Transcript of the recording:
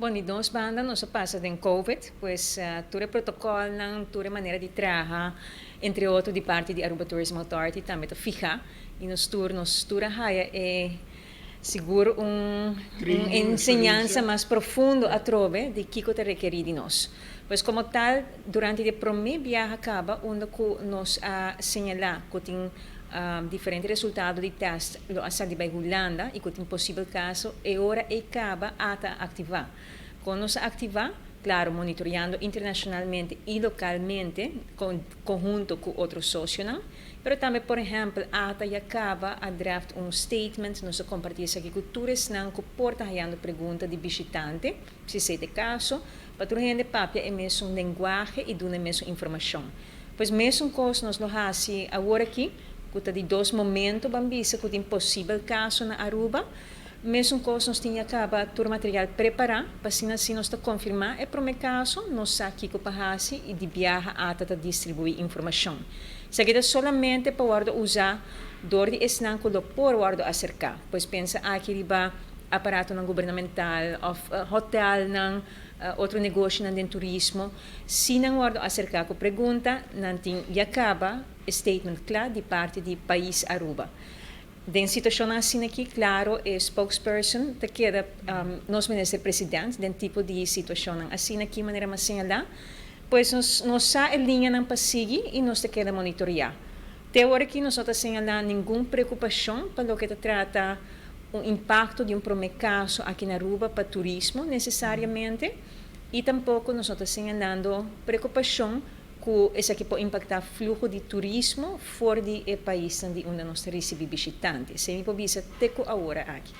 Bon, di nos banda nos a pasa den COVID, pues tur e protocolnan, tur e manera di traha, entre otro di parti di Aruba Tourism Authority tambe ta fiha y nos tur a haya e sigur un enseñansa mas profundo atrobe di kico ta rekeri di nos. Pues como tal, durante e prome biaha caba, unda cu nos a señala cu tin diferente resultado di test lo a sali bay Hulanda y cu tin posibel caso, e ora ey caba ATA a activa. Con nos a activa, claro, monitoreando internacionalmente y localmente, conhunto cu otro socionan, pero tambe, por ehempel, ATA ya caba a draft un statement, nos a comparti esaki cu tur esnan cu por ta hayando pregunta di bishitante, si ta e caso, pa tur hende papia e mesun lenguahe y duna e mesun informacion. Pues mesun cos nos lo haci awor aki, cu ta di dos momento ban bisa cu tin posibel caso na Aruba, mesun cos, nos tin caba tur material prepara, pa asina nos ta confirma e prome caso, nos sa kico pa haci y di biaha ATA ta distribui informacion. Esaki ta solamente pa wordo usa door di esnan cu lo por wordo acerca. Pues pensa aki riba aparatonan gubernamental of hotelnan, otro negoshinan den turismo. Si nan wordo acerca cu pregunta, nan tin ya caba statement cla di parti di pais Aruba. Den situacion asina aki, claro, e spokesperson ta keda nos minister president den tipo di situacion asina aki, manera m'a señala. Pues nos sa e liñanan pa sigui y nos ta keda monitorea. Te awor aki nos no ta señala ningun preocupacion pa loke ta trata un impacto di un prome caso aki na Aruba pa turismo necesariamente y tampoco nos no ta señalando preocupacion cu esaki por impacta fluho di turismo for di e pais di unda nos ta ricibi bishitante. Esey mi por bisa te cu awor aki.